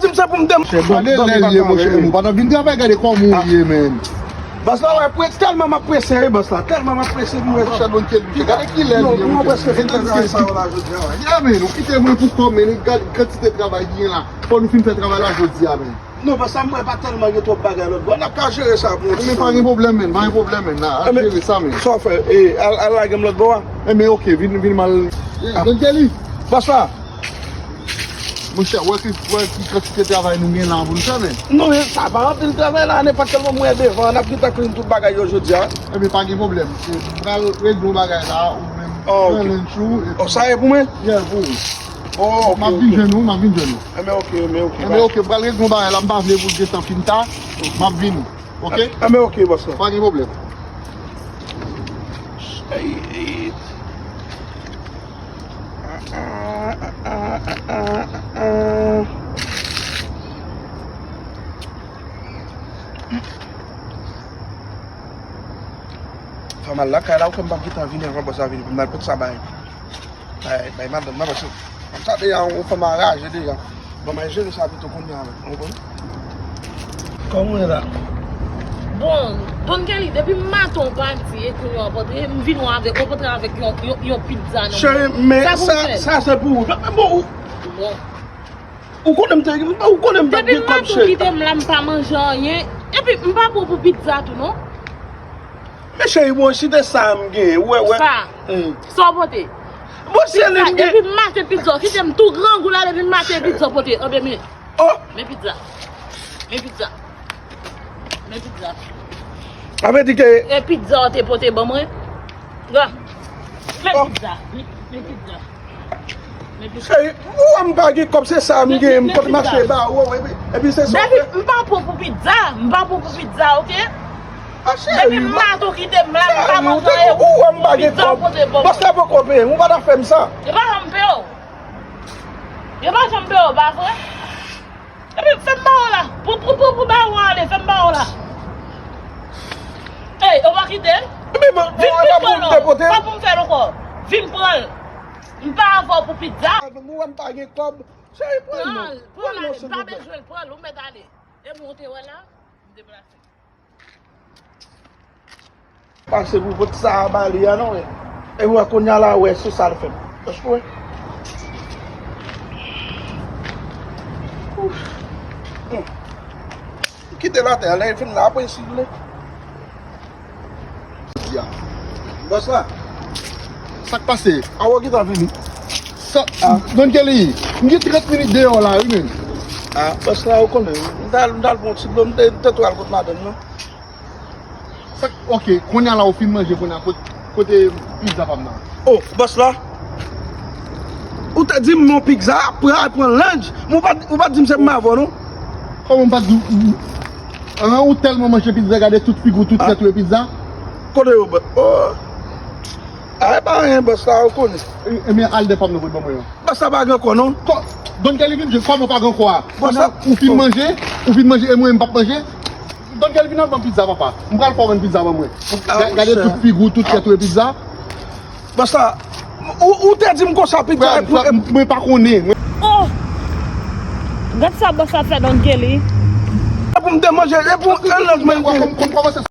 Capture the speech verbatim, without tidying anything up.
Di m se pou m te. Gade lè l ye, monchè, ou pa nan vin travay, gade kòman ou ye, men. Bòs la, wè, prese, tèlman m ap prese, wi, bòs la, tèlman m ap prese, m wè. Monchè, Don Kelly, gade ki lè l ye, monchè. Gade ki lè sa yo la jodi a, wè. Ya, men, ou kite mwen pou kò m, men, gade kantite travay ki gen la. Fò nou fin fè travay la jodi a, men. Non, bòs la, m wè pa tèlman gen twòp bagay lòt bò. N ap ka jere sa pou yon ti tan. Men pa gen pwoblèm, men, pa gen pwoblèm, men. N a jere sa, men. Sa w fè, e, al, al lage m lòt bò a. E, men, oke, vin, vin m al. Don Kelly. Bòs la. Monchè, wè ki, wè ki kantite travay nou gen la pou n fè, men. Non, sa pa anpil travay la, nenpòt kèl moman mwen devan, n ap gentan clean tout bagay yo jodi a. Ebyen, pa gen pwoblèm. M pral regle yon bagay la, ou menm, pran lunch ou, epi. Oh, sa e pou mwen? Yeah, pou ou. Oh, ok, ok. M ap vin jwenn ou, m ap vin jwenn ou. Enben, ok, enben, ok. Enben, ok, m pral regle yon bagay la, m pa vle pou l gentan fin ta, m ap vini, ok? Enben, ok, bòs la. Pa gen pwoblèm. Shit. Fè mal lakay la, ou kwè m p ap gentan vini anvan bòs la vini pou m al pot sa bay. Bay, bay madanm nan, paske sa deja yon fanm anraje deja. Bon, mwen jere sa pito kounye a menm, ou konprann? Kòman w ye la? Bon, Don Kelly, depi maten w pati e kounye a w ap antre, m vin wè avèk, w ap antre avèk yon, yon, yon pizza nan men w. Cheri, men sa, sa se pou ou. Men bon, ou, bon. Ou konnen m te, ou konnen m t ap gen kòb, cheri. Depi maten w kite m la, m pa manje anyen. Epi, m pa bon pou pizza tou, non. Men cheri, bon, si te sa m gen, ou wè, wè. Sa. Hmm. Sa w pote? Bon, se li m gen. Depi maten pizza, kite m tou grangou la, depi maten pizza pote. Anben, men. Oh! Men pizza. Men pizza. Men pizza. Sa vle di ke. E pizza w te pote ban mwen? Ga. Men pizza. Men, men pizza. Men pizza. Cheri, ou wè m pa gen kòb, se sa m gen, m pot mache ba ou, epi, epi se sa w fè. David, m pa bon pou pizza, m pa bon pou pizza, ok? Ah, cheri, depi maten w kite m la, m pa manje anyen. Ou wè m pa gen kòb. Bòs la poko peye m, ou pa ta fè m sa. Yo pa janm peye w. Yo pa janm peye w, pa vre? Epi, fè m ba w la. Pou, pou, pou, pou ba w ale, fè m ba w la. Ey, yo pa kite l? Vin, vin pran l non. Pa pou m fè l ankò. Vin pran l. M pa avè w pou pizza. Ou wè m pa gen kòb. Cheri, pran l non. Pran l, pran l ale. M pa bezwen l, pran l, ou mèt ale. E mwen w te wè la, m deplase. Pase pou pot sa a ba li a non, e. E wè kounye a la, wè se sa l fè m. Èske w wè? Ouf. Hmm. Kite l atè a, lè l fin la, apre si l vle. Ya. Bòs la. Sa k pase? Awo ki ta vini. Sa, Don Kelly, m gen trant minit deyò la, wi, menm. Ah, bòs la, ou konnen, m t al, m t al pran yon ti dlo, m te, m te tou al kot madanm nan. Sa, ok, kounye a la ou fin manje, kounye a kot-, kote pizza pa m nan? Oh, bòs la. Ou te di m yon pizza, pran, pran lunch, men ou pa, ou pa di m se m avè w, non? Kòman m pa di w? An, ou tèlman manje pizza, gade tout figi w, tout tèt ou e pizza. Kote yo, bòs? Oh. A, e pa anyen, bòs la, ou konnen. E, ebyen, al de pa m nan pou ban mwen yo. Bòs la pa gen kò, non? Kò, Don Kelly vin jwenn kòman pa gen kò a? Bòs la. Ou fin manje, ou fin manje, e mwen, m p ap manje? Don Kelly vin al ban pizza, papa. M pral fè w ban pizza ban mwen. Ga-, gade tout figi w, tout tèt ou e pizza. Bòs la, ou, ou te di m konsa pizza e pou, e mwen pa konnen. Oh! Gad sa bòs la fè Don Kelly. E pou m te manje, e pou yon lòt manje. Kòm, kòm, kòmanse